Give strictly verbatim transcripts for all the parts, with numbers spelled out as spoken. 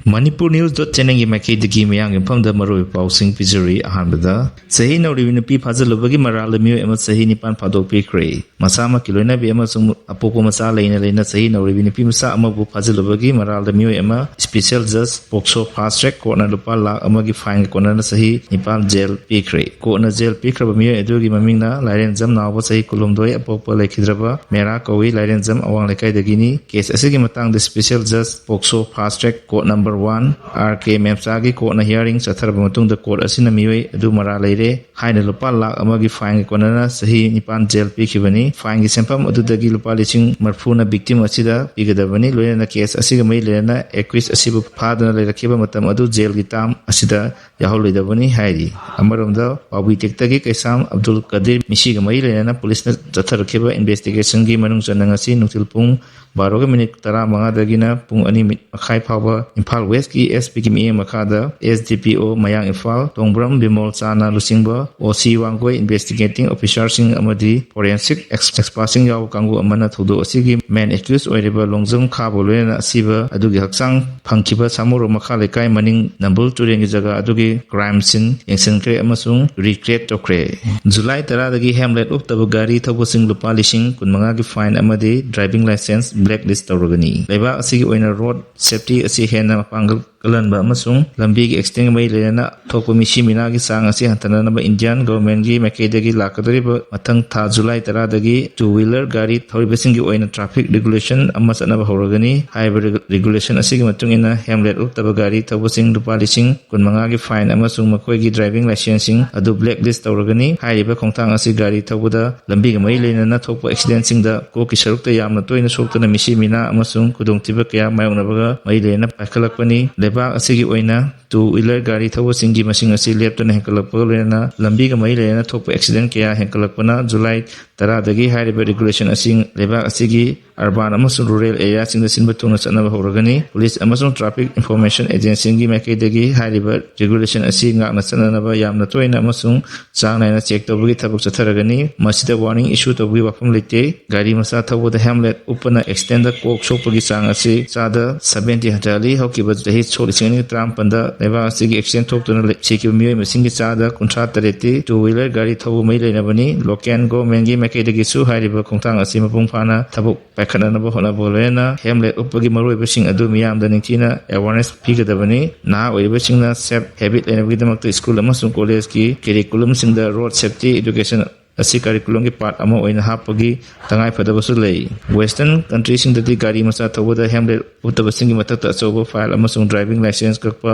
Manipur News dot channelꯒꯤ ꯃꯥꯏꯀꯩꯗꯒꯤ ꯃꯤꯌꯥꯝꯒꯤ ꯃꯐꯝꯗ ꯃꯔꯨꯑꯣꯏꯕ ꯄꯥꯎꯁꯤꯡ ꯄꯤꯖꯔꯤ꯫ ꯑꯍꯥꯟꯕꯗ, ꯆꯍꯤ ꯅꯧꯔꯤꯕꯤ ꯅꯨꯄꯤ ꯐꯥꯖꯤꯜꯂꯨꯕꯒꯤ ꯃꯔꯥꯜꯗ ꯃꯤꯑꯣꯏ ꯑꯃ ꯆꯍꯤ ꯅꯤꯄꯥꯟ ꯐꯥꯗꯣꯛꯄꯤꯈ꯭ꯔꯦ꯫ ꯃꯁꯥꯃꯛꯀꯤ ꯂꯣꯏꯅꯕꯤ ꯑꯃꯁꯨꯡ ꯑꯄꯣꯛꯄ ꯃꯆꯥ ꯂꯩꯅ ꯂꯩꯅ ꯆꯍꯤ ꯅꯧꯔꯤꯕꯤ ꯅꯨꯄꯤ ꯃꯆꯥ ꯑꯃꯕꯨ ꯐꯥꯖꯤꯜꯂꯨꯕꯒꯤ ꯃꯔꯥꯜꯗ ꯃꯤꯑꯣꯏ ꯑꯃ Special Judge POCSO Fast Track Courtꯅ ꯂꯨꯄꯥ ꯂꯥꯈ ꯑꯃꯒꯤ fineꯒ ꯀꯣꯟꯅꯅ ꯆꯍꯤ ꯅꯤꯄꯥꯟ ꯖꯦꯜ ꯄꯤꯈ꯭ꯔꯦ꯫ Courtꯅ ꯖꯦꯜ ꯄꯤꯈ꯭ꯔꯕ ꯃꯤꯑꯣꯏ ꯑꯗꯨꯒꯤ ꯃꯃꯤꯡꯅ ꯂꯥꯏꯔꯦꯟꯖꯝ ꯅꯥꯎꯕ, ꯆꯍꯤ ꯀꯨꯟꯍꯨꯝꯗꯣꯏ, ꯑꯄꯣꯛꯄ ꯂꯩꯈꯤꯗ꯭ꯔꯕ ꯃꯦꯔꯥ ꯀꯧꯏ, ꯂꯥꯏꯔꯦꯟꯖꯝ ꯑꯋꯥꯡ ꯂꯩꯀꯥꯏꯗꯒꯤꯅꯤ꯫ Case ꯑꯁꯤꯒꯤ ꯃꯇꯥꯡꯗ Special Judge POCSO Fast Track Court Number One R K ꯃꯦꯝꯆꯥꯒꯤ courtꯅ hearing ꯆꯠꯊꯔꯕ ꯃꯇꯨꯡꯗ court ꯑꯁꯤꯅ ꯃꯤꯑꯣꯏ ꯑꯗꯨ ꯃꯔꯥꯜ ꯂꯩꯔꯦ ꯍꯥꯏꯅ ꯂꯨꯄꯥ ꯂꯥꯈ ꯑꯃꯒꯤ fineꯒ ꯀꯣꯟꯅꯅ ꯆꯍꯤ ꯅꯤꯄꯥꯟ ꯖꯦꯜ ꯄꯤꯈꯤꯕꯅꯤ꯫ Fineꯒꯤ ꯁꯦꯟꯐꯝ ꯑꯗꯨꯗꯒꯤ ꯂꯨꯄꯥ ꯂꯤꯁꯤꯡ ꯃꯔꯤꯐꯨꯅ victim ꯑꯁꯤꯗ ꯄꯤꯒꯗꯕꯅꯤ꯫ ꯂꯣꯏꯅꯅ case ꯑꯁꯤꯒ ꯃꯔꯤ ꯂꯩꯅꯅ accused ꯑꯁꯤꯕꯨ ꯐꯥꯗꯨꯅ ꯂꯩꯔꯛꯈꯤꯕ ꯃꯇꯝ ꯑꯗꯨ ꯖꯦꯜꯒꯤ term ꯑꯁꯤꯗ ꯌꯥꯎꯍꯜꯂꯣꯏꯗꯕꯅꯤ ꯍꯥꯏꯔꯤ꯫ ꯑꯃꯔꯣꯝꯗ, ꯄꯥꯎꯕꯤꯇꯦꯛꯇꯒꯤ ꯀꯩꯁꯥꯝ ꯑꯕꯗꯨꯜ ꯀꯗꯤꯔ ꯃꯤꯁꯤꯒ ꯃꯔꯤ ꯂꯩꯅꯅ ꯄꯨꯂꯤꯁꯅ ꯆꯠꯊꯔꯛꯈꯤꯕ investigationꯒꯤ ꯃꯅꯨꯡ ꯆꯟꯅ ꯉꯁꯤ ꯅꯨꯡꯊꯤꯜ ꯄꯨꯡ ꯕꯥꯔꯣꯒ ꯃꯤꯅꯤꯠ ꯇꯔꯥꯃꯉꯥꯗꯒꯤꯅ ꯄꯨꯡ ꯑꯅꯤ ꯃꯈꯥꯏ ꯐꯥꯎꯕ ꯏꯝꯐꯥꯜ Westꯀꯤ S Pꯒꯤ ꯃꯤꯠꯌꯦꯡ ꯃꯈꯥꯗ S D P O ꯃꯌꯥꯡ ꯏꯝꯐꯥꯜ ꯇꯣꯡꯕ꯭ꯔꯝ ꯕꯤꯃꯣꯜ ꯆꯥꯅ ꯂꯨꯆꯤꯡꯕ O C ꯋꯥꯡꯒꯣꯏ investigating officerꯁꯤꯡ ꯑꯃꯗꯤ forensic expertꯁꯤꯡ ꯌꯥꯎꯕ ꯀꯥꯡꯕꯨ ꯑꯃꯅ ꯊꯧꯗꯣꯛ ꯑꯁꯤꯒꯤ main accused ꯑꯣꯏꯔꯤꯕ ꯂꯣꯡꯖꯝ ꯈꯥꯕꯨ ꯂꯣꯏꯅꯅ ꯑꯁꯤꯕ ꯑꯗꯨꯒꯤ ꯍꯛꯆꯥꯡ ꯐꯪꯈꯤꯕ ꯁꯥꯃꯨꯔꯣ ꯃꯈꯥ ꯂꯩꯀꯥꯏ ꯃꯅꯤꯡ ꯅꯝꯕꯨꯜ ꯇꯨꯔꯦꯜꯒꯤ ꯖꯒꯥ ꯑꯗꯨꯒꯤ crime scene ꯌꯦꯡꯁꯤꯟꯈ꯭ꯔꯦ ꯑꯃꯁꯨꯡ recreate ꯇꯧꯈ꯭ꯔꯦ꯫ ꯖꯨꯂꯥꯏ ꯇꯔꯥꯗꯒꯤ helmet ꯎꯞꯇꯕ ꯒꯥꯔꯤ ꯊꯧꯕꯁꯤꯡ ꯂꯨꯄꯥ ꯂꯤꯁꯤꯡ ꯀꯨꯟꯃꯉꯥꯒꯤ fine ꯑꯃꯗꯤ driving licence blacklist ꯇꯧꯔꯒꯅꯤ꯫ ꯂꯩꯕꯥꯛ ꯑꯁꯤꯒꯤ ꯑꯣꯏꯅ road safety ꯑꯁꯤ ꯍꯦꯟꯅ ꯃꯄꯥꯡꯒꯜ ꯀꯜꯍꯟꯕ ꯑꯃꯁꯨꯡ ꯂꯝꯕꯤꯒꯤ accident ꯃꯔꯤ ꯂꯩꯅꯅ ꯊꯣꯛꯄ ꯃꯤꯁꯤ ꯃꯤꯅꯥꯒꯤ ꯆꯥꯡ ꯑꯁꯤ ꯍꯟꯊꯅꯅꯕ Indian governmentꯀꯤ ꯃꯥꯏꯀꯩꯗꯒꯤ ꯂꯥꯛꯀꯗꯧꯔꯤꯕ ꯃꯊꯪ ꯊꯥ ꯖꯨꯂꯥꯏ ꯇꯔꯥꯗꯒꯤ two wheeler ꯒꯥꯔꯤ ꯊꯧꯔꯤꯕꯁꯤꯡꯒꯤ ꯑꯣꯏꯅ traffic regulation ꯑꯃ ꯆꯠꯅꯕ ꯍꯧꯔꯒꯅꯤ꯫ ꯍꯥꯏꯔꯤꯕ regu-, regulation ꯑꯁꯤꯒꯤ ꯃꯇꯨꯡ ꯏꯟꯅ helmet ꯎꯞꯇꯕ ꯒꯥꯔꯤ ꯊꯧꯕꯁꯤꯡ ꯂꯨꯄꯥ ꯂꯤꯁꯤꯡ ꯀꯨꯟꯃꯉꯥꯒꯤ fine ꯑꯃꯁꯨꯡ ꯃꯈꯣꯏꯒꯤ driving licenceꯁꯤꯡ ꯑꯗꯨ blacklist ꯇꯧꯔꯒꯅꯤ꯫ ꯍꯥꯏꯔꯤꯕ ꯈꯣꯡꯊꯥꯡ ꯑꯁꯤ ꯒꯥꯔꯤ ꯊꯧꯕꯗ ꯂꯝꯕꯤꯒ ꯃꯔꯤ ꯂꯩꯅꯅ ꯊꯣꯛꯄ accidentꯁꯤꯡꯗ ꯀꯣꯛꯀꯤ ꯁꯔꯨꯛꯇ ꯌꯥꯝꯅ ꯇꯣꯏꯅ ꯁꯣꯛꯇꯨꯅ ꯃꯤꯁꯤ ꯃꯤꯅꯥ ꯑꯃꯁꯨꯡ ꯈꯨꯗꯣꯡꯊꯤꯕ ꯀꯌꯥ ꯃꯥꯌꯣꯛꯅꯕꯒ ꯃꯔꯤ ꯂꯩꯅꯅ ꯄꯥꯏꯈꯠꯂꯛꯄꯅꯤ꯫ ꯂꯩꯕꯥꯛ ꯑꯁꯤꯒꯤ ꯑꯣꯏꯅ two wheeler ꯒꯥꯔꯤ ꯊꯧꯕꯁꯤꯡꯒꯤ ꯃꯁꯤꯡ ꯑꯁꯤ ꯂꯦꯞꯇꯅ ꯍꯦꯟꯒꯠꯂꯛꯄꯒ ꯂꯣꯏꯅꯅ ꯂꯝꯕꯤꯒ ꯃꯔꯤ ꯂꯩꯅꯅ ꯊꯣꯛꯄ accident ꯀꯌꯥ ꯍꯦꯟꯒꯠꯂꯛꯄꯅ ꯖꯨꯂꯥꯏ ꯇꯔꯥꯗꯒꯤ ꯍꯥꯏꯔꯤꯕ regulation ꯑꯁꯤ ꯂꯩꯕꯥꯛ ꯑꯁꯤꯒꯤ urban ꯑꯃꯁꯨꯡ rural areaꯁꯤꯡꯗ ꯁꯤꯟꯕ ꯊꯨꯡꯅ ꯆꯠꯅꯕ ꯍꯧꯔꯒꯅꯤ꯫ Police ꯑꯃꯁꯨꯡ traffic enforcement agencyꯒꯤ ꯃꯥꯏꯀꯩꯗꯒꯤ ꯍꯥꯏꯔꯤꯕ regulation ꯑꯁꯤ ꯉꯥꯛꯅ ꯆꯠꯅꯅꯕ ꯌꯥꯝꯅ ꯇꯣꯏꯅ ꯑꯃꯁꯨꯡ ꯆꯥꯡ ꯅꯥꯏꯅ check ꯇꯧꯕꯒꯤ ꯊꯕꯛ ꯆꯠꯊꯔꯒꯅꯤ꯫ ꯃꯁꯤꯗ warning issue ꯇꯧꯕꯒꯤ ꯋꯥꯐꯝ ꯂꯩꯇꯦ꯫ ꯒꯥꯔꯤ ꯃꯆꯥ ꯊꯧꯕꯗ helmet ꯎꯞꯄꯅ accidentꯗ ꯀꯣꯛ ꯁꯣꯛꯄꯒꯤ ꯆꯥꯡ ꯑꯁꯤ ꯆꯥꯗ seventy ꯍꯟꯊꯍꯜꯂꯤ꯫ ꯍꯧꯈꯤꯕ ꯆꯍꯤ ꯁꯣꯛ ꯂꯤꯁꯤꯡ ꯑꯅꯤ ꯇꯔꯥꯃꯥꯄꯟꯗ ꯂꯩꯕꯥꯛ ꯑꯁꯤꯒꯤ accident ꯊꯣꯛꯇꯨꯅ ꯂꯩ-, ꯁꯤꯈꯤꯕ ꯃꯤꯑꯣꯏ ꯃꯁꯤꯡꯒꯤ ꯆꯥꯗ ꯀꯨꯟꯊ꯭ꯔꯥ ꯇꯔꯦꯠꯇꯤ two wheeler ꯒꯥꯔꯤ ꯊꯧꯕ ꯃꯔꯤ ꯂꯩꯅꯕꯅꯤ꯫ Local governmentꯒꯤ ꯃꯥꯏꯀꯩꯗꯒꯤꯁꯨ ꯍꯥꯏꯔꯤꯕ ꯈꯣꯡꯊꯥꯡ ꯑꯁꯤ ꯃꯄꯨꯡ ꯐꯥꯅ ꯊꯕꯛ ꯄꯥꯏꯈꯠꯅꯅꯕ ꯍꯣꯠꯅꯕ ꯂꯣꯏꯅꯅ helmet ꯎꯞꯄꯒꯤ ꯃꯔꯨꯑꯣꯏꯕꯁꯤꯡ ꯑꯗꯨ ꯃꯤꯌꯥꯝꯗ ꯅꯤꯡꯊꯤꯅ awareness ꯄꯤꯒꯗꯕꯅꯤ꯫ ꯅꯍꯥ ꯑꯣꯏꯔꯤꯕꯁꯤꯡꯅ safe habit ꯂꯩꯅꯕꯒꯤꯗꯃꯛꯇ school ꯑꯃꯁꯨꯡ collegeꯀꯤ curriculumꯁꯤꯡꯗ road safety education ꯑꯁꯤ curriculumꯒꯤ part ꯑꯃ ꯑꯣꯏꯅ ꯍꯥꯞꯄꯒꯤ ꯇꯉꯥꯏꯐꯗꯕꯁꯨ ꯂꯩ꯫ Western countryꯁꯤꯡꯗꯗꯤ ꯒꯥꯔꯤ ꯃꯆꯥ ꯊꯧꯕꯗ helmet ꯎꯞꯇꯕꯁꯤꯡꯒꯤ ꯃꯊꯛꯇ ꯑꯆꯧꯕ fine ꯑꯃꯁꯨꯡ driving licence ꯀꯛꯄ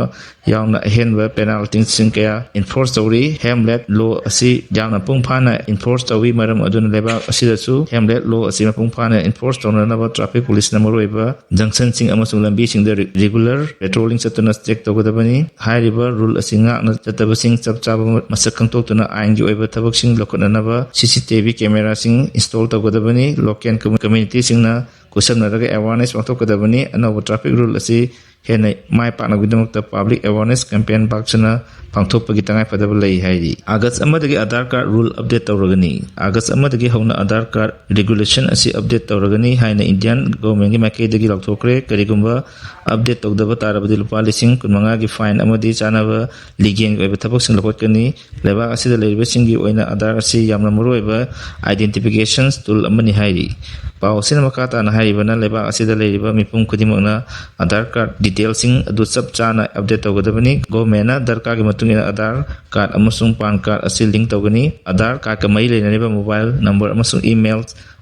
ꯌꯥꯎꯅ ꯑꯍꯦꯟꯕ penaltyꯁꯤꯡ ꯀꯌꯥ enforce ꯇꯧꯔꯤ꯫ Helmet law ꯑꯁꯤ ꯌꯥꯝꯅ ꯃꯄꯨꯡ ꯐꯥꯅ enforce ꯇꯧꯏ, ꯃꯔꯝ ꯑꯗꯨꯅ ꯂꯩꯕꯥꯛ ꯑꯁꯤꯗꯁꯨ helmet law ꯑꯁꯤ ꯃꯄꯨꯡ ꯐꯥꯅ enforce ꯇꯧꯅꯅꯕ traffic policeꯅ ꯃꯔꯨꯑꯣꯏꯕ junctionꯁꯤꯡ ꯑꯃꯁꯨꯡ ꯂꯝꯕꯤꯁꯤꯡꯗ re-, regular patrolling ꯆꯠꯇꯨꯅ check ꯇꯧꯒꯗꯕꯅꯤ꯫ ꯍꯥꯏꯔꯤꯕ rule ꯑꯁꯤ ꯉꯥꯛꯅ ꯆꯠꯇꯕꯁꯤꯡ ꯆꯞ ꯆꯥꯕ ꯃꯁꯛ ꯈꯪꯗꯣꯛꯇꯨꯅ ꯑꯥꯏꯟꯒꯤ ꯑꯣꯏꯕ ꯊꯕꯛꯁꯤꯡ ꯂꯧꯈꯠꯅꯅꯕ C C T V cameraꯁꯤꯡ install ꯇꯧꯒꯗꯕꯅꯤ꯫ Local communityꯁꯤꯡꯅ ꯈꯨꯠꯁꯝꯅꯔꯒ awareness ꯄꯥꯡꯊꯣꯛꯀꯗꯕꯅꯤ꯫ ꯑꯅꯧꯕ traffic rule ꯑꯁꯤ ꯍꯦꯟꯅ ꯃꯥꯏ ꯄꯥꯛꯅꯕꯒꯤꯗꯃꯛꯇ public awareness campaign ꯄꯥꯛ ꯁꯟꯅ ꯄꯥꯡꯊꯣꯛꯄꯒꯤ ꯇꯉꯥꯏꯐꯗꯕ ꯂꯩ ꯍꯥꯏꯔꯤ꯫ August ꯑꯃꯗꯒꯤ Aadhaar card rule update ꯇꯧꯔꯒꯅꯤ꯫ August ꯑꯃꯗꯒꯤ ꯍꯧꯅ Aadhaar card regulation ꯑꯁꯤ update ꯇꯧꯔꯒꯅꯤ ꯍꯥꯏꯅ Indian governmentꯀꯤ ꯃꯥꯏꯀꯩꯗꯒꯤ ꯂꯥꯎꯊꯣꯛꯈ꯭ꯔꯦ꯫ ꯀꯔꯤꯒꯨꯝꯕ update ꯇꯧꯗꯕ ꯇꯥꯔꯕꯗꯤ ꯂꯨꯄꯥ ꯂꯤꯁꯤꯡ ꯀꯨꯟꯃꯉꯥꯒꯤ fine ꯑꯃꯗꯤ ꯆꯥꯅꯕ legalꯒꯤ ꯑꯣꯏꯕ ꯊꯕꯛꯁꯤꯡ ꯂꯧꯈꯠꯀꯅꯤ꯫ ꯂꯩꯕꯥꯛ ꯑꯁꯤꯗ ꯂꯩꯔꯤꯕꯁꯤꯡꯒꯤ ꯑꯣꯏꯅ Aadhaar ꯑꯁꯤ ꯌꯥꯝꯅ ꯃꯔꯨꯑꯣꯏꯕ identification tool ꯑꯃꯅꯤ ꯍꯥꯏꯔꯤ꯫ ꯄꯥꯎ ꯑꯁꯤꯅ ꯃꯈꯥ ꯇꯥꯅ ꯍꯥꯏꯔꯤꯕꯅ, ꯂꯩꯕꯥꯛ ꯑꯁꯤꯗ ꯂꯩꯔꯤꯕ ꯃꯤꯄꯨꯝ ꯈꯨꯗꯤꯡꯃꯛꯅ Aadhaar card detailꯁꯤꯡ ꯑꯗꯨ ꯆꯞ ꯆꯥꯅ update ꯇꯧꯒꯗꯕꯅꯤ꯫ Governmentꯅ ꯗꯔꯀꯥꯔꯒꯤ ꯃꯇꯨꯡ ꯏꯟꯅ Aadhaar card ꯑꯃꯁꯨꯡ PAN card ꯑꯁꯤ link ꯇꯧꯒꯅꯤ꯫ Aadhaar cardꯀ ꯃꯔꯤ ꯂꯩꯅꯔꯤꯕ mobile number ꯑꯃꯁꯨꯡ email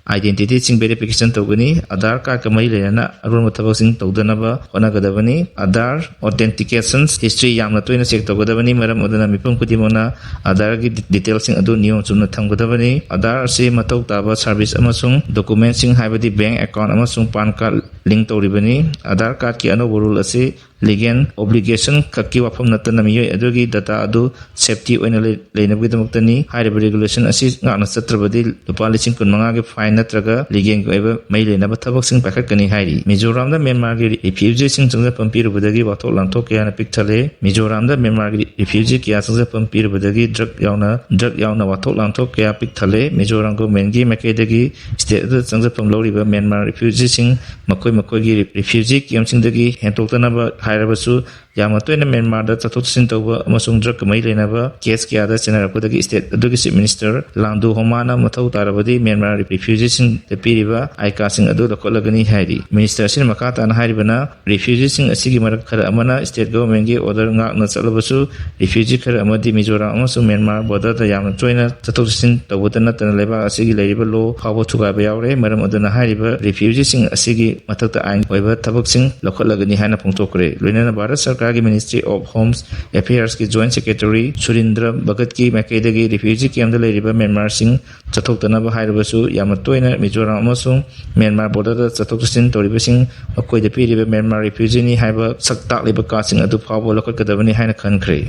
identityꯁꯤꯡ verification ꯇꯧꯒꯅꯤ꯫ Aadhaar cardꯀ ꯃꯔꯤ ꯂꯩꯅꯅ ꯑꯔꯣꯟꯕ ꯊꯕꯛꯁꯤꯡ ꯇꯧꯗꯅꯕ ꯍꯣꯠꯅꯒꯗꯕꯅꯤ꯫ Aadhaar authentication history ꯌꯥꯝꯅ ꯇꯣꯏꯅ check ꯇꯧꯒꯗꯕꯅꯤ, ꯃꯔꯝ ꯑꯗꯨꯅ ꯃꯤꯄꯨꯝ ꯈꯨꯗꯤꯡꯃꯛꯅ Aadhaarꯒꯤ detailꯁꯤꯡ ꯑꯗꯨ ꯅꯤꯌꯣꯝ ꯆꯨꯝꯅ ꯊꯝꯒꯗꯕꯅꯤ꯫ Aadhaar ꯑꯁꯤ ꯃꯊꯧ ꯇꯥꯕ service ꯑꯃꯁꯨꯡ documentꯁꯤꯡ, ꯍꯥꯏꯕꯗꯤ bank account ꯑꯃꯁꯨꯡ PAN card link ꯇꯧꯔꯤꯕꯅꯤ꯫ Aadhaar cardꯀꯤ ꯑꯅꯧꯕ rule ꯑꯁꯤ ꯂꯤꯒꯦꯜ ꯑꯣꯕ꯭ꯂꯤꯒꯦꯁꯟ ꯈꯛꯀꯤ ꯋꯥꯐꯝ ꯅꯠꯇꯅ ꯃꯤꯑꯣꯏ ꯑꯗꯨꯒꯤ ꯗꯇꯥ ꯑꯗꯨ ꯁꯦꯐꯇꯤ ꯑꯣꯏꯅ ꯂꯩ-, ꯂꯩꯅꯕꯒꯤꯗꯃꯛꯇꯅꯤ꯫ ꯍꯥꯏꯔꯤꯕ ꯔꯤꯒꯨꯂꯦꯁꯟ ꯑꯁꯤ ꯉꯥꯛꯅ ꯆꯠꯇ꯭ꯔꯕꯗꯤ ꯂꯨꯄꯥ ꯂꯤꯁꯤꯡ ꯀꯨꯟ ꯃꯉꯥꯒꯤ ꯐꯥꯏꯟ ꯅꯠꯇ꯭ꯔꯒ ꯂꯤꯒꯦꯜꯒꯤ ꯑꯣꯏꯕ ꯃꯔꯤ ꯂꯩꯅꯕ ꯊꯕꯛꯁꯤꯡ ꯄꯥꯏꯈꯠꯀꯅꯤ ꯍꯥꯏꯔꯤ꯫ ꯃꯤꯖꯣꯔꯥꯝꯗ ꯃ꯭ꯌꯥꯟꯃꯥꯔꯒꯤ ꯔꯤꯐ꯭ꯌꯨꯖꯤꯁꯤꯡ ꯆꯪꯖꯐꯝ ꯄꯤꯔꯨꯕꯗꯒꯤ ꯋꯥꯊꯣꯛ ꯂꯥꯟꯊꯣꯛ ꯀꯌꯥꯅ ꯄꯤꯛ ꯊꯜꯂꯦ꯫ ꯃꯤꯖꯣꯔꯥꯝꯗ ꯃ꯭ꯌꯥꯟꯃꯥꯔꯒꯤ ꯔꯤꯐ꯭ꯌꯨꯖꯤ ꯀꯌꯥ ꯆꯪꯖꯐꯝ ꯄꯤꯔꯨꯕꯗꯒꯤ ꯗ꯭ꯔꯒ ꯌꯥꯎꯅ, ꯗ꯭ꯔꯒ ꯌꯥꯎꯅ ꯋꯥꯊꯣꯛ ꯂꯥꯟꯊꯣꯛ ꯀꯌꯥ ꯄꯤꯛ ꯊꯜꯂꯦ꯫ ꯃꯤꯖꯣꯔꯥꯝ ꯒꯣꯔꯃꯦꯟꯒꯤ ꯃꯥꯏꯀꯩꯗꯒꯤ ꯁ꯭ꯇꯦꯠ ꯑꯗꯨꯗ ꯆꯪꯖꯐꯝ ꯂꯧꯔꯤꯕ ꯃ꯭ꯌꯥꯟꯃꯥꯔ ꯔꯤꯐ꯭ꯌꯨꯖꯤꯁꯤꯡ ꯃꯈꯣꯏ ꯃꯈꯣꯏꯒꯤ ꯔꯤꯐ꯭ꯌꯨꯖꯤ ꯀꯦꯝꯞꯁꯤꯡꯗꯒꯤ ꯍꯦꯟꯗꯣꯛꯇꯅꯕ ꯍꯥꯏꯔꯕꯁꯨ, ꯌꯥꯝꯅ ꯇꯣꯏꯅ ꯃ꯭ꯌꯥꯟꯃꯥꯔꯗ ꯆꯠꯊꯣꯛ ꯆꯠꯁꯤꯟ ꯇꯧꯕ ꯑꯃꯁꯨꯡ ꯗ꯭ꯔꯒꯀ ꯃꯔꯤ ꯂꯩꯅꯕ ꯀꯦꯁ ꯀꯌꯥꯗ ꯆꯦꯟꯅꯔꯛꯄꯗꯒꯤ ꯁ꯭ꯇꯦꯠ ꯑꯗꯨꯒꯤ ꯆꯤꯐ ꯃꯤꯅꯤꯁꯇꯔ ꯂꯥꯡꯗꯨ ꯍꯣꯃꯥꯅ ꯃꯊꯧ ꯇꯥꯔꯕꯗꯤ ꯃ꯭ꯌꯥꯟꯃꯥꯔ ꯔꯤꯐ꯭ꯌꯨꯖꯤꯁꯤꯡꯗ ꯄꯤꯔꯤꯕ ꯑꯥꯏ ꯀꯥꯔꯗꯁꯤꯡ ꯑꯗꯨ ꯂꯧꯈꯠꯂꯒꯅꯤ ꯍꯥꯏꯔꯤ꯫ ꯃꯤꯅꯤꯁꯇꯔ ꯑꯁꯤꯅ ꯃꯈꯥ ꯇꯥꯅ ꯍꯥꯏꯔꯤꯕꯅ, ꯔꯤꯐ꯭ꯌꯨꯖꯤꯁꯤꯡ ꯑꯁꯤꯒꯤ ꯃꯔꯛ ꯈꯔ ꯑꯃꯅ ꯁ꯭ꯇꯦꯠ ꯒꯣꯚꯔꯟꯃꯦꯟꯠꯀꯤ ꯑꯣꯔꯗꯔ ꯉꯥꯛꯅ ꯆꯠꯂꯕꯁꯨ, ꯔꯤꯐ꯭ꯌꯨꯖꯤ ꯈꯔ ꯑꯃꯗꯤ ꯃꯤꯖꯣꯔꯥꯝ ꯑꯃꯁꯨꯡ ꯃ꯭ꯌꯥꯟꯃꯥꯔ ꯕꯣꯔꯗꯔꯗ ꯌꯥꯝꯅ ꯇꯣꯏꯅ ꯆꯠꯊꯣꯛ ꯆꯠꯁꯤꯟ ꯇꯧꯕꯇ ꯅꯠꯇꯅ ꯂꯩꯕꯥꯛ ꯑꯁꯤꯒꯤ ꯂꯩꯔꯤꯕ ꯂꯣ ꯐꯥꯎꯕ ꯊꯨꯒꯥꯏꯕ ꯌꯥꯎꯔꯦ꯫ ꯃꯔꯝ ꯑꯗꯨꯅ ꯍꯥꯏꯔꯤꯕ ꯔꯤꯐ꯭ꯌꯨꯖꯤꯁꯤꯡ ꯑꯁꯤꯒꯤ ꯃꯊꯛꯇ ꯑꯥꯏꯟ ꯑꯣꯏꯕ ꯊꯕꯛꯁꯤꯡ ꯂꯧꯈꯠꯂꯒꯅꯤ ꯍꯥꯏꯅ ꯐꯣꯡꯗꯣꯛꯈ꯭ꯔꯦ꯫ ꯂꯣꯏꯅꯅ ꯚꯥꯔꯠ ꯁꯔꯀꯥꯔꯒꯤ ꯃꯤꯅꯤꯁꯇ꯭ꯔꯤ ꯑꯣꯐ ꯍꯣꯝ ꯑꯦꯐꯤꯌꯔꯁꯀꯤ ꯖꯣꯏꯟꯠ ꯁꯦꯀ꯭ꯔꯦꯇꯔꯤ ꯁꯨꯔꯤꯟꯗ꯭ꯔ ꯚꯒꯠꯀꯤ ꯃꯥꯏꯀꯩꯗꯒꯤ ꯔꯤꯐ꯭ꯌꯨꯖꯤ ꯀꯦꯝꯞꯇ ꯂꯩꯔꯤꯕ ꯃ꯭ꯌꯥꯟꯃꯥꯔꯁꯤꯡ ꯆꯠꯊꯣꯛꯇꯅꯕ ꯍꯥꯏꯔꯕꯁꯨ, ꯌꯥꯝꯅ ꯇꯣꯏꯅ ꯃꯤꯖꯣꯔꯥꯝ ꯑꯃꯁꯨꯡ ꯃ꯭ꯌꯥꯟꯃꯥꯔ ꯕꯣꯔꯗꯔꯗ ꯆꯠꯊꯣꯛ ꯆꯠꯁꯤꯟ ꯇꯧꯔꯤꯕꯁꯤꯡ ꯃꯈꯣꯏꯗ ꯄꯤꯔꯤꯕ ꯃ꯭ꯌꯥꯟꯃꯥꯔ ꯔꯤꯐ꯭ꯌꯨꯖꯤꯅꯤ ꯍꯥꯏꯕ ꯁꯛ ꯇꯥꯛꯂꯤꯕ ꯀꯥꯔꯗꯁꯤꯡ ꯑꯗꯨ ꯐꯥꯎꯕ ꯂꯧꯈꯠꯀꯗꯕꯅꯤ ꯍꯥꯏꯅ ꯈꯟꯈ꯭ꯔꯦ꯫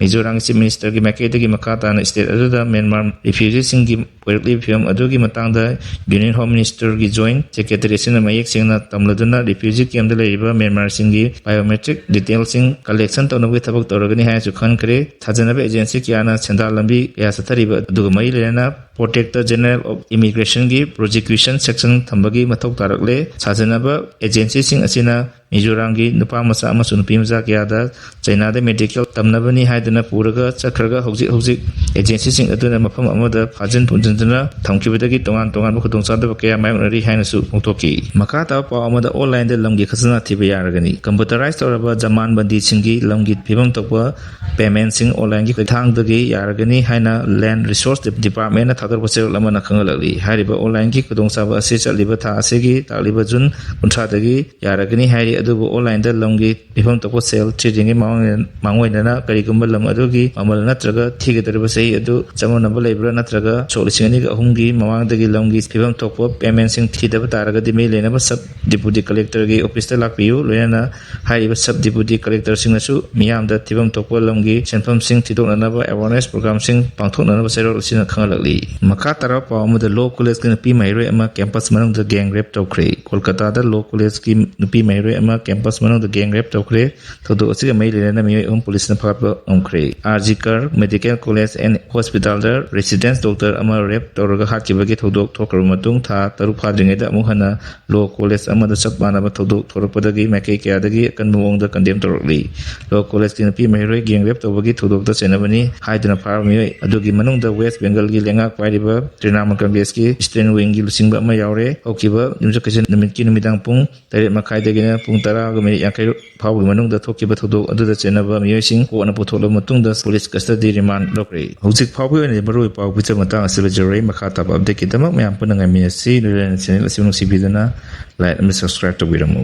ꯃꯤꯖꯣꯔꯥꯝꯒꯤ ꯆꯤꯐ ꯃꯤꯅꯤꯁꯇꯔꯒꯤ ꯃꯥꯏꯀꯩꯗꯒꯤ ꯃꯈꯥ ꯇꯥꯅ ꯁ꯭ꯇꯦꯠ ꯑꯗꯨꯗ ꯃ꯭ꯌꯥꯟꯃꯥꯔ ꯔꯤꯐ꯭ꯌꯨꯖꯤꯁꯤꯡꯒꯤ ꯑꯣꯏꯔꯛꯂꯤꯕ ꯐꯤꯕꯝ ꯑꯗꯨꯒꯤ ꯃꯇꯥꯡꯗ ꯌꯨꯅꯤꯌꯟ ꯍꯣꯝ ꯃꯤꯅꯤꯁꯇꯔꯒꯤ ꯖꯣꯏꯟꯠ ꯁꯦꯀ꯭ꯔꯦꯇꯔꯤ ꯑꯁꯤꯅ ꯃꯌꯦꯛ ꯁꯦꯡꯅ ꯇꯝꯂꯗꯨꯅ ꯔꯤꯐ꯭ꯌꯨꯖꯤ ꯀꯦꯝꯞꯇ ꯂꯩꯔꯤꯕ ꯃ꯭ꯌꯥꯟꯃꯥꯔꯁꯤꯡꯒꯤ ꯕꯥꯏꯑꯣꯃꯦꯇ꯭ꯔꯤꯛ ꯗꯤꯇꯦꯜꯁꯤꯡ ꯀꯂꯦꯛꯁꯟ ꯇꯧꯅꯕꯒꯤ ꯊꯕꯛ ꯇꯧꯔꯒꯅꯤ ꯍꯥꯏꯅꯁꯨ ꯈꯟꯈ꯭ꯔꯦ꯫ ꯊꯥꯖꯅꯕ ꯑꯦꯖꯦꯟꯁꯤ ꯀꯌꯥꯅ ꯁꯦꯟꯗꯥꯟ ꯂꯝꯕꯤ ꯀꯌꯥ ꯆꯠꯊꯔꯤꯕ ꯑꯗꯨꯒ ꯃꯔꯤ ꯂꯩꯅꯅ ꯄ꯭ꯔꯣꯇꯦꯛꯇꯔ ꯖꯦꯅꯔꯦꯜ ꯑꯣꯐ ꯏꯃꯤꯒ꯭ꯔꯦꯁꯟꯒꯤ ꯄ꯭ꯔꯣꯁꯤꯀ꯭ꯌꯨꯁꯟ ꯁꯦꯛꯁꯟ ꯊꯝꯕꯒꯤ ꯃꯊꯧ ꯇꯥꯔꯛꯂꯦ꯫ ꯊꯥꯖꯅꯕ ꯑꯦꯖꯦꯟꯁꯤꯁꯤꯡ ꯑꯁꯤꯅ ꯃꯤꯖꯣꯔꯥꯝꯒꯤ ꯅꯨꯄꯥ ꯃꯆꯥ ꯑꯃꯁꯨꯡ ꯅꯨꯄꯤ ꯃꯆꯥ ꯀꯌꯥꯗ ꯆꯩꯅꯥꯗ ꯃꯦꯗꯤꯀꯦꯜ ꯇꯝꯅꯕꯅꯤ ꯍꯥꯏꯗꯨꯅ ꯄꯨꯔꯒ ꯆꯠꯈ꯭ꯔꯒ ꯍꯧꯖꯤꯛ ꯍꯧꯖꯤꯛ ꯑꯦꯖꯦꯟꯁꯤꯁꯤꯡ ꯑꯗꯨꯅ ꯃꯐꯝ ꯑꯃꯗ ꯐꯥꯖꯤꯟ ꯄꯨꯟꯁꯤꯟꯗꯨꯅ ꯊꯝꯈꯤꯕꯗꯒꯤ ꯇꯣꯉꯥꯟ ꯇꯣꯉꯥꯟꯕ ꯈꯨꯗꯣꯡꯆꯥꯗꯕ ꯀꯌꯥ ꯃꯥꯌꯣꯛꯅꯔꯤ ꯍꯥꯏꯅꯁꯨ ꯐꯣꯡꯗꯣꯛꯈꯤ꯫ ꯃꯈꯥ ꯇꯥꯕ ꯄꯥꯎ ꯑꯃꯗ, ꯑꯣꯟꯂꯥꯏꯟꯗ ꯂꯝꯒꯤ ꯈꯖꯅꯥ ꯊꯤꯕ ꯌꯥꯔꯒꯅꯤ꯫ ꯀꯝꯄ꯭ꯌꯨꯇꯔꯥꯏꯖ ꯇꯧꯔꯕ ꯖꯃꯥꯟꯕꯟꯗꯤꯁꯤꯡꯒꯤ ꯂꯝꯒꯤ ꯐꯤꯕꯝ ꯊꯣꯛꯄ ꯄꯦꯃꯦꯟꯠꯁꯤꯡ ꯑꯣꯟꯂꯥꯏꯟꯒꯤ ꯈꯨꯠꯊꯥꯡꯗꯒꯤ ꯌꯥꯔꯒꯅꯤ ꯍꯥꯏꯅ ꯂꯦꯟꯗ ꯔꯤꯁꯣꯔꯁ ꯗꯤꯄꯥꯔꯠꯃꯦꯟꯠꯅ ꯊꯥꯗꯣꯔꯛꯄ ꯆꯦꯔꯣꯜ ꯑꯃꯅ ꯈꯪꯍꯜꯂꯛꯂꯤ꯫ ꯍꯥꯏꯔꯤꯕ ꯑꯣꯟꯂꯥꯏꯟꯒꯤ ꯈꯨꯗꯣꯡꯆꯥꯕ ꯑꯁꯤ ꯆꯠꯂꯤꯕ ꯊꯥ ꯑꯁꯤꯒꯤ ꯇꯥꯛꯂꯤꯕ ꯖꯨꯟ ꯀꯨꯟꯊ꯭ꯔꯥꯗꯒꯤ ꯌꯥꯔꯒꯅꯤ ꯍꯥꯏꯔꯤ꯫ ꯑꯗꯨꯕꯨ ꯑꯣꯟꯂꯥꯏꯟꯗ ꯂꯝꯒꯤ ꯐꯤꯕꯝ ꯊꯣꯛꯄ ꯁꯦꯜ ꯊꯤꯗ꯭ꯔꯤꯉꯩ ꯃꯃꯥꯡ-, ꯃꯥꯡꯑꯣꯏꯅꯅ ꯀꯔꯤꯒꯨꯝꯕ ꯂꯝ ꯑꯗꯨꯒꯤ ꯃꯃꯜ ꯅꯠꯇ꯭ꯔꯒ ꯊꯤꯒꯗꯧꯔꯤꯕ ꯆꯍꯤ ꯑꯗꯨ ꯆꯃꯝꯅꯕ ꯂꯩꯕ꯭ꯔꯥ ꯅꯠꯇ꯭ꯔꯒ ꯁꯣꯛ ꯂꯤꯁꯤꯡ ꯑꯅꯤꯒ ꯑꯍꯨꯝꯒꯤ ꯃꯃꯥꯡꯗꯒꯤ ꯂꯝꯒꯤ ꯐꯤꯕꯝ ꯊꯣꯛꯄ ꯄꯦꯃꯦꯟꯁꯤꯡ ꯊꯤꯗꯕ ꯇꯥꯔꯒꯗꯤ ꯃꯔꯤ ꯂꯩꯅꯕ ꯁꯕ ꯗꯤꯄꯨꯇꯤ ꯀꯂꯦꯛꯇꯔꯒꯤ ꯑꯣꯐꯤꯁꯇ ꯂꯥꯛꯄꯤꯌꯨ꯫ ꯂꯣꯏꯅꯅ ꯍꯥꯏꯔꯤꯕ ꯁꯕ ꯗꯤꯄꯨꯇꯤ ꯀꯂꯦꯛꯇꯔꯁꯤꯡꯅꯁꯨ ꯃꯤꯌꯥꯝꯗ ꯊꯤꯐꯝ ꯊꯣꯛꯄ ꯂꯝꯒꯤ ꯁꯦꯟꯐꯝꯁꯤꯡ ꯊꯤꯗꯣꯛꯅꯅꯕ ꯑꯦꯋꯥꯔꯅꯦꯁ ꯄ꯭ꯔꯣꯒ꯭ꯔꯥꯝꯁꯤꯡ ꯄꯥꯡꯊꯣꯛꯅꯅꯕ ꯆꯦꯔꯣꯜ ꯑꯁꯤꯅ ꯈꯪꯍꯜꯂꯛꯂꯤ꯫ ꯃꯈꯥ ꯇꯥꯔꯕ ꯄꯥꯎ ꯑꯃꯗ, ꯂꯣ ꯀꯣꯂꯦꯖꯀꯤ ꯅꯨꯄꯤ ꯃꯍꯩꯔꯣꯏ ꯑꯃ ꯀꯦꯝꯄꯁ ꯃꯅꯨꯡꯗ ꯒꯦꯡ ꯔꯦꯞ ꯇꯧꯈ꯭ꯔꯦ꯫ ꯀꯣꯜꯀꯇꯥꯗ ꯂꯣ ꯀꯣꯂꯦꯖꯀꯤ ꯅꯨꯄꯤ ꯃꯍꯩꯔꯣꯏ ꯑꯃ ꯀꯦꯝꯄꯁ ꯃꯅꯨꯡꯗ ꯒꯦꯡ ꯔꯦꯞ ꯇꯧꯈ꯭ꯔꯦ꯫ ꯊꯧꯗꯣꯛ ꯑꯁꯤꯒ ꯃꯔꯤ ꯂꯩꯅꯅ ꯃꯤꯑꯣꯏ ꯑꯍꯨꯝ ꯄꯨꯂꯤꯁꯅ ꯐꯥꯒꯠꯄ ꯉꯝꯈ꯭ꯔꯦ꯫ ꯑꯥꯔ ꯖꯤ ꯀꯔ ꯃꯦꯗꯤꯀꯦꯜ ꯀꯣꯂꯦꯖ ꯑꯦꯟ ꯍꯣꯁꯄꯤꯇꯥꯜꯗ ꯔꯦꯁꯤꯗꯦꯟꯁ ꯗꯣꯛꯇꯔ ꯑꯃ ꯔꯦꯞ ꯇꯧꯔꯒ ꯍꯥꯠꯈꯤꯕꯒꯤ ꯊꯧꯗꯣꯛ ꯊꯣꯛꯈ꯭ꯔꯕ ꯃꯇꯨꯡ ꯊꯥ ꯇꯔꯨꯛ ꯐꯥꯗ꯭ꯔꯤꯉꯩꯗ ꯑꯃꯨꯛ ꯍꯟꯅ ꯂꯣ ꯀꯣꯂꯦꯖ ꯑꯃꯗ ꯆꯞ ꯃꯥꯟꯅꯕ ꯊꯧꯗꯣꯛ ꯊꯣꯛꯂꯛꯄꯗꯒꯤ ꯃꯥꯏꯀꯩ ꯀꯌꯥꯗꯒꯤ ꯑꯀꯟꯕ ꯃꯑꯣꯡꯗ ꯀꯟꯗꯦꯝ ꯇꯧꯔꯛꯂꯤ꯫ ꯂꯣ ꯀꯣꯂꯦꯖꯀꯤ ꯅꯨꯄꯤ ꯃꯍꯩꯔꯣꯏ ꯒꯦꯡ ꯔꯦꯞ ꯇꯧꯕꯒꯤ ꯊꯧꯗꯣꯛꯇ ꯆꯩꯅꯕꯅꯤ ꯍꯥꯏꯗꯨꯅ ꯐꯥꯔꯕ ꯃꯤꯑꯣꯏ ꯑꯗꯨꯒꯤ ꯃꯅꯨꯡꯗ ꯋꯦꯁ ꯕꯦꯡꯒꯜꯒꯤ ꯂꯩꯉꯥꯛ ꯄꯥꯏꯔꯤꯕ ꯇ꯭ꯔꯤꯅꯥꯃꯨꯜ ꯀꯪꯒ꯭ꯔꯦꯁꯀꯤ ꯏꯁꯇꯦꯟ ꯋꯤꯡꯒꯤ ꯂꯨꯆꯤꯡꯕ ꯑꯃ ꯌꯥꯎꯔꯦ꯫ ꯍꯧꯈꯤꯕ ꯌꯨꯝꯁꯀꯩꯁ ꯅꯨꯃꯤꯠꯀꯤ ꯅꯨꯃꯤꯗꯥꯡ ꯄꯨꯡ ꯇꯔꯦꯠ ꯃꯈꯥꯏꯗꯒꯤꯅ ꯄꯨꯡ ꯇꯔꯥꯒ ꯃꯤꯅꯤꯠ ꯌꯥꯡꯈꯩ ꯐꯥꯎꯕꯒꯤ ꯃꯅꯨꯡꯗ ꯊꯣꯛꯈꯤꯕ ꯊꯧꯗꯣꯛ ꯑꯗꯨꯗ ꯆꯦꯟꯅꯕ ꯃꯤꯑꯣꯏꯁꯤꯡ ꯀꯣꯛꯅ ꯄꯨꯊꯣꯛꯂꯕ ꯃꯇꯨꯡꯗ ꯄꯨꯂꯤꯁ ꯀꯁꯇꯗꯤ ꯔꯤꯃꯥꯟ ꯂꯧꯈ꯭ꯔꯦ꯫ ꯍꯧꯖꯤꯛ ꯐꯥꯎꯕꯒꯤ ꯑꯣꯏꯅꯗꯤ ꯃꯔꯨꯑꯣꯏꯕ ꯄꯥꯎ ꯄꯤꯖꯕ ꯃꯇꯥꯡ ꯑꯁꯤꯗ ꯂꯣꯏꯖꯔꯦ꯫ ꯃꯈꯥ ꯇꯥꯕ ꯑꯞꯗꯦꯠꯀꯤꯗꯃꯛ ꯃꯌꯥꯝ ꯄꯨꯟꯅ ꯉꯥꯏꯃꯤꯟꯅꯁꯤ꯫ ꯂꯣꯏꯅꯅ ꯆꯦꯅꯦꯜ ꯑꯁꯤꯕꯨ ꯅꯨꯡꯁꯤꯕꯤꯗꯨꯅ ꯂꯥꯏꯛ ꯑꯃꯗꯤ ꯁꯕꯁꯀ꯭ꯔꯥꯏꯕ ꯇꯧꯕꯤꯔꯝꯃꯨ꯫